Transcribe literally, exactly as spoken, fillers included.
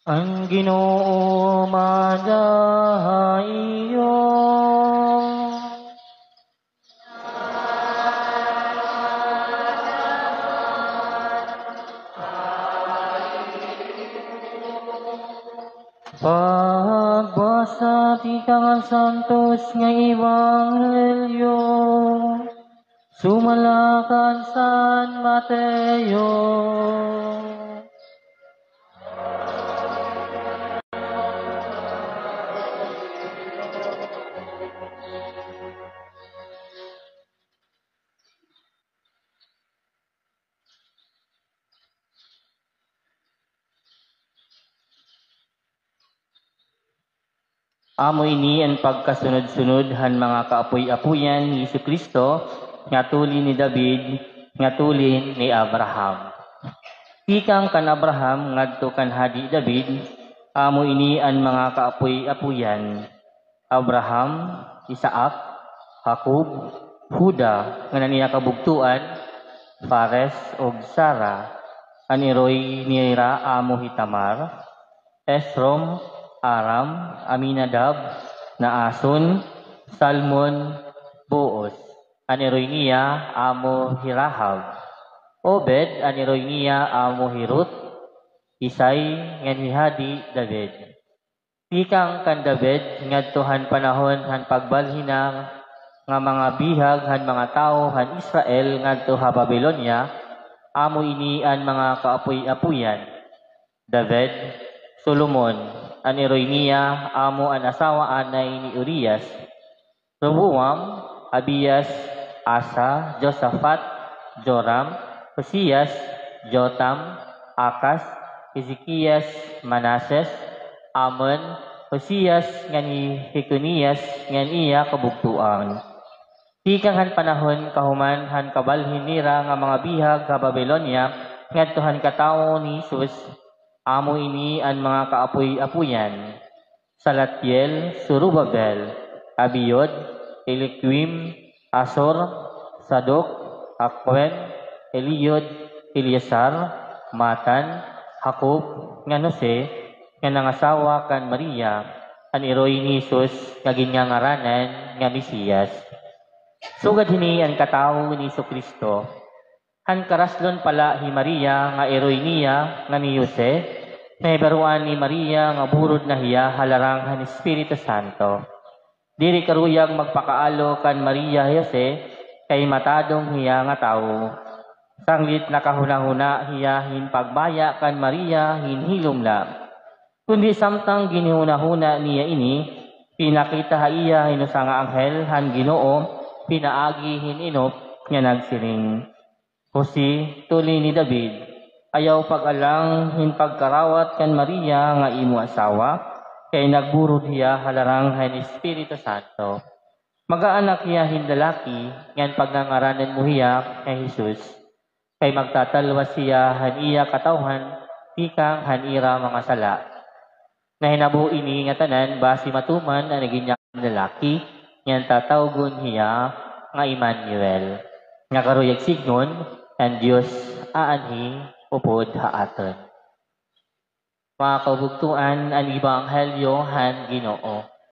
An Ginoo maada ha iyo. Pagbasa tikang han santos nga ebanghelyo sumala kan San Mateo. Amo ini an pagkasunod-sunod han mga kaapoy-apoyan ni Jesu-Cristo, nga tulin ni David, nga tulin ni Abraham. Tikang kan Abraham ngadto kan Hadi David, amo ini an mga kaapoy-apoyan: Abraham, Isaac, Jacob, Juda, ngan an iya kabugtoan, Fares, ug Zara. An iroy nira amo hi Tamar, Esrom, Aram, Aminadab, Naason, Salmon, Boaz. An iroy niya amo hi Rahab. Obed, an iroy niya amo hi Ruth, Isay, ngan hi Hadi David. Tikang kan David ngadto han panahon han pagbalhin na nga mga bihag han mga tawo han Israel ngadto ha Babilonia, amo ini an mga kaapoy-apoyan: David, Solomon, an iroy niya amo an asawa anay ni Urias, Roboam, Abias, Asa, Josafat, Joram, Uzias, Jotam, Acaz, Ezekias, Manases, Amon, Uzias, ngan hi Jeconias, ngan iya kabugtoan. Tikang han panahon kahuman han kabalhin nira nga mga bihag ha Babilonia ngadto han katawo ni Jesus, amo ini an mga kaapoy-apoyan: Salatiel, Zorobabel, Abiud, Eliakim, Azor, Sadok, Akim, Eliud, Eleazar, Matan, Jacob, ngan Jose, nga nangasawa kan Maria, an iroy ni Jesus nga ginngangaranan nga Mesias. Sugad hini an katawo ni Jesu-Cristo. Han karaslon pa la hi Maria nga iroy niya ngan hi Jose, nahibaroan ni Maria nga burod na hiya ha laram han Espiritu Santo. Diri karuyag magpakaalo kan Maria hi Jose, kay matadong hiya nga tawo. Sanglit nakahunahuna hiya hin pagbaya kan Maria hin hilom la. Kundi samtang ginhunahuna niya ini, pinakita ha iya hin usa nga anghel han Ginoo pinaagi hin inop nga nagsiring: Jose, tulin ni David, ayaw pag-alang hin pagkarawat kan Maria nga imo asawa, kay nagburod hiya ha laram han Espiritu Santo. Mag-aanak hiya hin lalaki, ngan pagngangaranan mo hiya nga Jesus, kay magtatalwas hiya han iya katawhan tikang han ira mga sala. Nahinabo ini ngatanan basi matuman an nagin niya lalaki, ngan tatawgon hiya nga Emmanuel, nga karuyag sidngon, An Dios aanhi upod ha aton. Mga kabugtoan, an ebanghelyo han Ginoo.